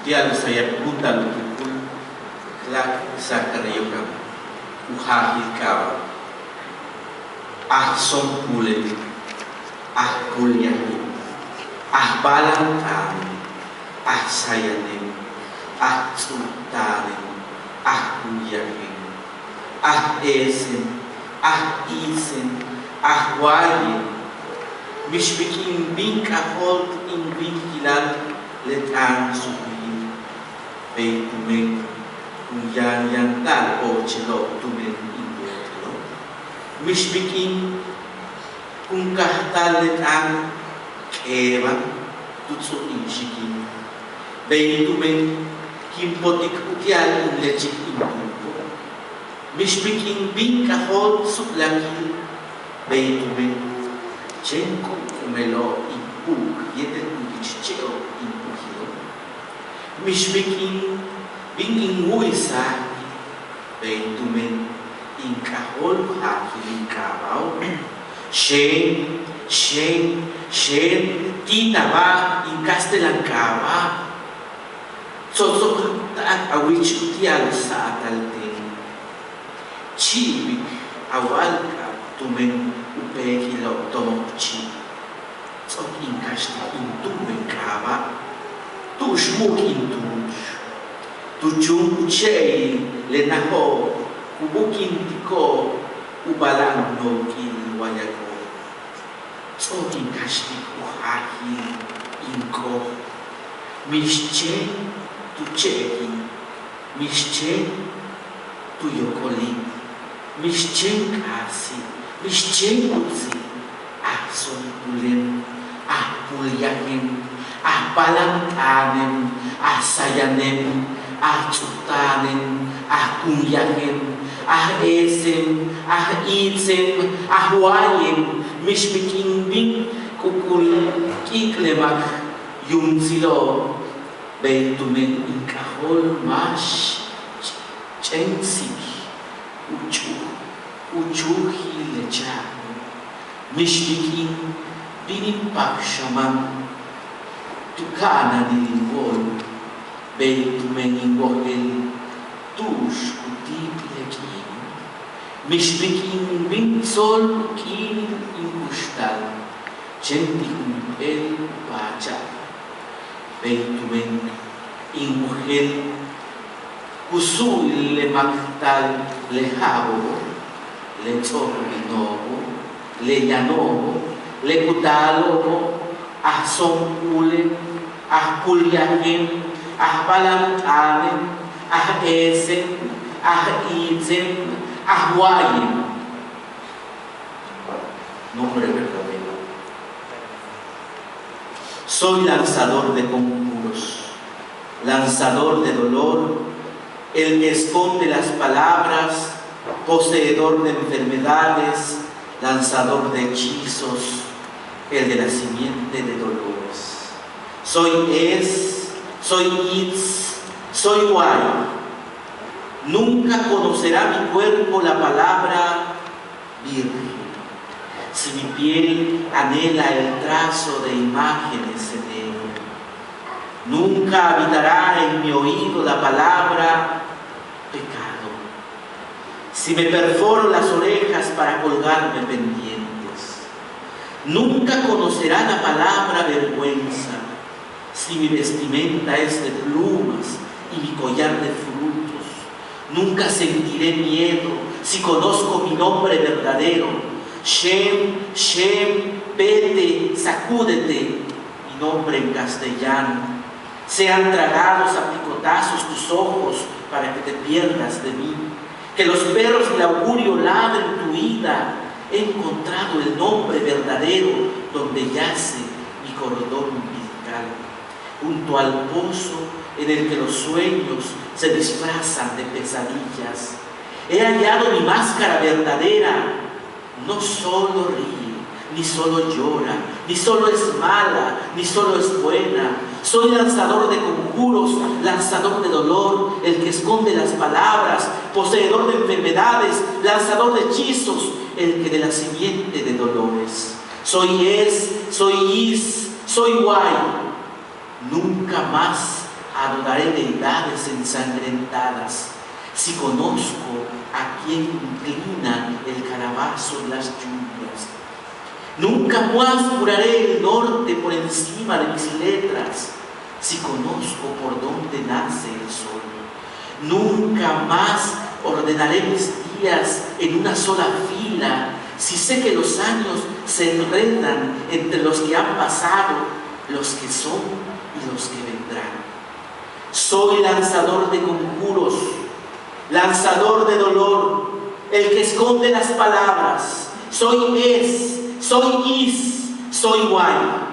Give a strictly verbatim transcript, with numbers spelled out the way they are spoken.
Ti'al u sayakúunta'al u tuukul, k láak' Zacarías Yocam, u jaajil k'aaba'. Aj sompúulel, aj púul yajel, aj báalam t'aanel, aj sayanel, aj ts'u'uk t'aanel, aj kúun yajen, aj eesen, aj iitsen, aj waayen. Mix bik'in bin k'ajóolt'ab in wíijilal le t'aan suku'uyil, bey tumen kun yaan yantal oochelo' tumen in bootelo'. Mix bik'in kun kajtal le t'aan k'eeban tu ts'o'ok in xikin, bey tumen kin potik uti'al in lechik in tuuko'. Mix bik'in bin k'ajóolt'ab su'lakil, bey tumen chéen k'u'k'umelo' in pu'uk yéetel u yich che'o' in wujilo'. Mix bik'in bin in wu'uysaaj, bey tumen in k'ajóol u jaajil in k'aaba'o'. Xeen, xeen, xeen, tíitabáaj in kastelan k'aaba'. Tsotsoktal a wich uti'al u sa'atal teen. Chi'ibik a wa'alk'ab tumen u péekilo' tomok chi'. Ts'o'ok in kaxtik in túumben k'aaba', tu'ux mu'uk in tuuch. Tu chúun u che'il le najo' ku bukintiko'ob u bala'an nook'il wayako'. Ts'o'ok in kaxtik u jaajil in k'oj. Mix chéen tu che'ejil, mix chéen tu yokoli', mix chéen k'aasi', mix chéen utsi', aj sompúulen, aj púul yajen, aj báalam t'aanen, aj sayanen, aj ts'u'uk t'aanen, aj kúun yajen, aj eesen, aj iitsen, aj waayen. Mix bik'in bin k'u'ukul k'i'ik le máak yuumtsilo'ob, bey tumen in k'ajóol máax ch- ch'éensik u chu- u chúujil le cha'ano'. Mix bik'in bin in pak xaman tu ka'ananil in wóol, bey tumen in wojel tu'ux ku tíipi' le k'iin. Mix bik'in bin tsol u k'iinil in kuxtal, chéen ti' jump'éel u paacha'al, bey tumen in wojel ku su'u'il le máaktal le ja'abo'obo', le ts'o'ok u bino'obo', le yano'obo', le ku taalo'obo', aj sompúulen, aj púul yajen, aj báalam t'aanen, aj eesen, aj iitsen, aj waayen. Nombre verdadero. Soy lanzador de conjuros, lanzador de dolor, el que esconde las palabras, poseedor de enfermedades, lanzador de hechizos, el de la simiente de dolores. Soy es, soy is, soy way. Nunca conocerá mi cuerpo la palabra virgen, si mi piel anhela el trazo de imágenes en ella. Nunca habitará en mi oído la palabra pecado, si me perforo las orejas para colgarme pendientes. Nunca conocerá la palabra vergüenza, si mi vestimenta es de plumas y mi collar de frutos. Nunca sentiré miedo si conozco mi nombre verdadero. Shem, Shem, vete, sacúdete. Mi nombre en castellano. Sean tragados a picotazos tus ojos para que te pierdas de mí. Que los perros del augurio ladren tu huida. He encontrado el nombre verdadero donde yace mi cordón umbilical, junto al pozo en el que los sueños se disfrazan de pesadillas. He hallado mi máscara verdadera. No solo ríe, ni solo llora, ni solo es mala, ni solo es buena. Soy lanzador de conjuros, lanzador de dolor, el que esconde las palabras, poseedor de enfermedades, lanzador de hechizos, el que de la simiente de dolores. Soy es, soy is, soy way. Nunca más Adoraré deidades ensangrentadas, si conozco a quien inclina el calabazo de las lluvias. Nunca más juraré el norte por encima de mis letras, si conozco por dónde nace el sol. Nunca más ordenaré mis días en una sola fila, si sé que los años se enredan entre los que han pasado, los que son y los que vendrán. Soy lanzador de conjuros, lanzador de dolor, el que esconde las palabras. Soy es, soy is, soy guay.